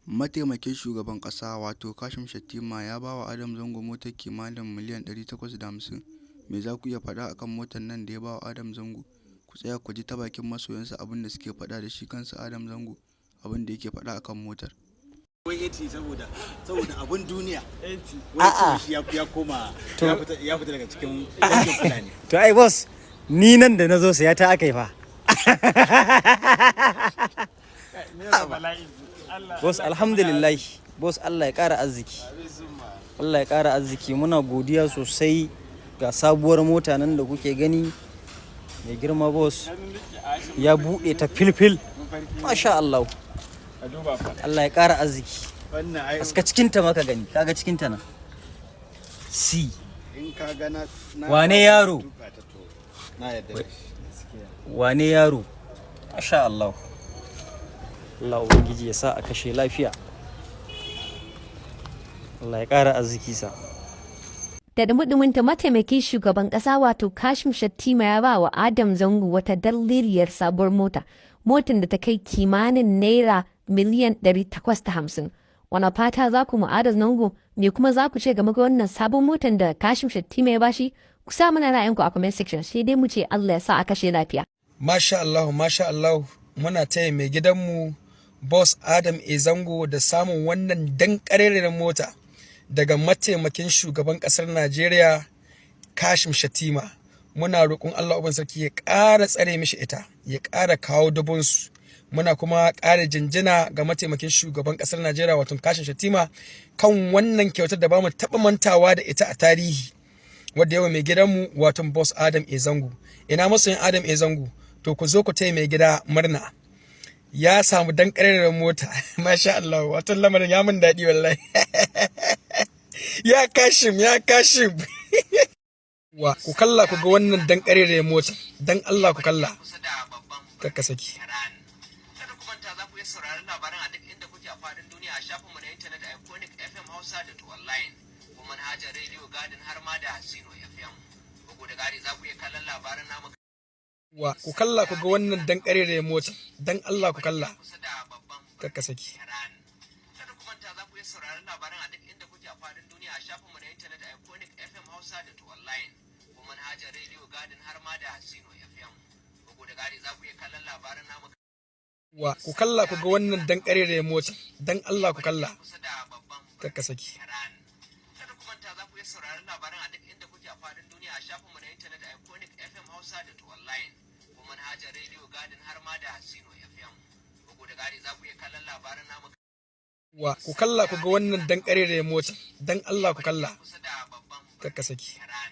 Mataimakin shugaban ƙasa, wato Kashim Shettima ya ba wa Adam Zango motar kimanin miliyan 850. Me za ku iya faɗa a kan motar nan da ya ba wa Adam Zango? Ku tsaya ku ji ta bakin masoyansa abin da suke faɗa da shi kansa Adam Zango abin da yake faɗa a kan motar. Wai 80 saboda abun duniya. A'a. Wai shi ya koma ya fita daga cikin dangin Fulani. To ai boss, ni nan da na zo saya ta aka yi fa. Boss, alhamdulillah. Boss, Allah ya ƙara arziki. Allah ya ƙara arziki. Muna godiya sosai ga sabuwar mota nan da kuke gani. Mai girma boss ya buɗe ta filfil. Masha Allah. Allah ya ƙara arziki. Wannan ai Haska cikinta maka gani. Kaga cikinta nan. Si. In ka ga na Wane yaro? tuka ta, to na yadda da shi. Wane yaro? Masha Allah. Allah Ubangiji ya sa a kashe lafiya. Allah ya ƙara arziki sa. Da dumi-duminta, mataimakin shugaban kasa, wato Kashim Shettima, ya ba wa Adam Zango wata dalliliyar sabuwar mota, motar da ta kai kimanin naira miliyan 850. Wani fata za ku mu Adam Zango? Me kuma za ku ce game da wannan sabon motar da Kashim Shettima ya bashi? Ku sa mana ra'ayinku a comment section. Sai dai mu ce Allah ya sa a kashe lafiya. Masha Allah, masha Allah, muna taya mai gidanmu Boss Adam A. Zango da samun wannan dan mota daga mataimakin shugaban ƙasar Najeriya Kashim Shettima. Muna roƙon Allah Uban Sarki ya ƙara tsare mishi ita, ya ƙara kawo dubunsu. Muna kuma ƙara jinjina ga mataimakin shugaban ƙasar Najeriya, wato Kashim Shettima, kan wannan kyautar da bamu taɓa mantawa da ita a tarihi, wadda yawa mai gidanmu, wato Boss Adam A. Zango. Ina masoyin Adam A. Zango? To ku zo ku taya mai gida murna. Ya samu dan mota. Masha Allah, wato lamarin ya mun daɗi wallahi. Ya Kashim, ya Kashim. Wa ku kalla ku ga wannan dan mota. Dan Allah ku kalla. Kakka saki. Kada ku manta, za ku iya sauraron labaran a duk inda kuke a faɗin duniya a shafinmu na intanet a iconicfmhausa.online ko manhajar Radio Garden har ma da Sino FM. Bugu da ƙari, za ku iya kallon labaran namu Wa ku kalla ku ga wannan dan mota. Dan Allah ku kalla. kusa da babban Kakka saki. Tehran. Kada ku manta, za ku iya sauraron labaran a duk inda kuke a faɗin duniya a shafinmu na intanet a iconicfmhausa.online ko manhajar Radio Garden har ma da Sino FM. Bugu da ƙari, za ku iya kallon labaran namu Wa ku kalla ku ga wannan dan mota. Dan Allah ku kalla. kusa da babban Kakka saki. Tehran. Kada ku manta, za ku iya sauraron labaran a duk inda kuke a faɗin duniya a shafinmu na intanet a iconicfmhausa.online ko manhajar Radio Garden har ma da Sino FM. Bugu da ƙari, za ku iya kallon labaran namu Wa ku kalla ku ga wannan dan mota. Dan Allah ku kalla. kusa da babban Kakka saki. Tehran.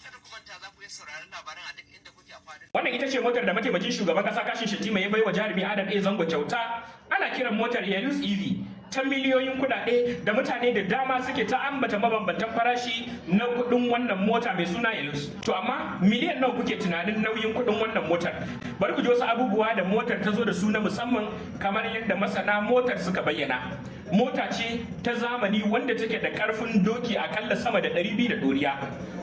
Kada ku manta, za ku iya sauraron labaran a duk inda kuke a faɗin Wannan ita ce motar da mataimakin shugaban kasa Kashim Shettima ya baiwa jarumi Adam A. Zango kyauta. Ana kiran motar Hilux EV ta miliyoyin kuɗaɗe da mutane da dama suke ta ambata mabambantan farashi na kuɗin wannan mota mai suna Hilux. To amma miliyan nawa kuke tunanin nauyin kuɗin wannan motar? Bari ku ji wasu abubuwa da motar ta zo da su na musamman kamar yadda masana motar suka bayyana. Mota ce ta zamani wanda take da karfin doki akalla sama da 200 da ɗoriya.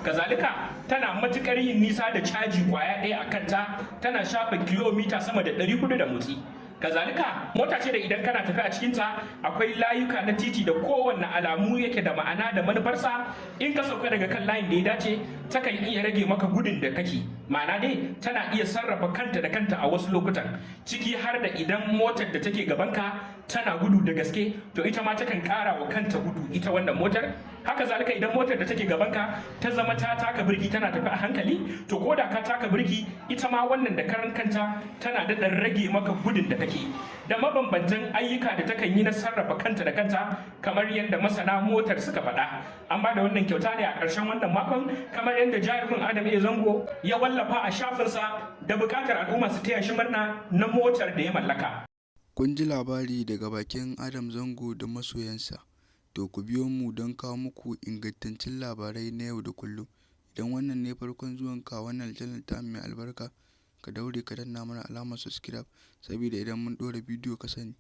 Kazalika tana matukar yin nisa da caji kwaya ɗaya a kanta, tana shafa kilomita sama da 400 da motsi. Kazalika mota ce da idan kana tafi a cikinta akwai layuka na titi da kowanne alamu yake da ma'ana da manufarsa. In ka sauka daga kan layin da ya dace, takan iya rage maka gudun da kake. Ma'ana dai tana iya sarrafa kanta da kanta a wasu lokutan, ciki har da idan motar da take gabanka tana gudu da gaske, to ita ma takan kara wa kanta gudu ita wannan motar. Haka zalika idan motar da take gabanka ta zama ta taka birki tana tafi a hankali, to ko da ka taka birki, ita ma wannan da karan kanta tana daɗa rage maka gudun da kake, da mabambantan ayyuka da takan yi na sarrafa kanta da kanta kamar yadda masana motar suka faɗa. An ba da wannan kyauta ne a ƙarshen wannan makon kamar yadda jarumin Adam A. Zango ya wallafa a shafinsa da buƙatar al'umma su taya shi murna na motar da ya mallaka. Kun ji labari daga bakin Adam Zango da masoyansa. To ku biyo mu don kawo muku ingantattun labarai na yau da kullum. Idan wannan ne farkon zuwanka wannan channel ta mai albarka, ka daure ka danna mana alamar subscribe saboda idan mun ɗora bidiyo ka sani.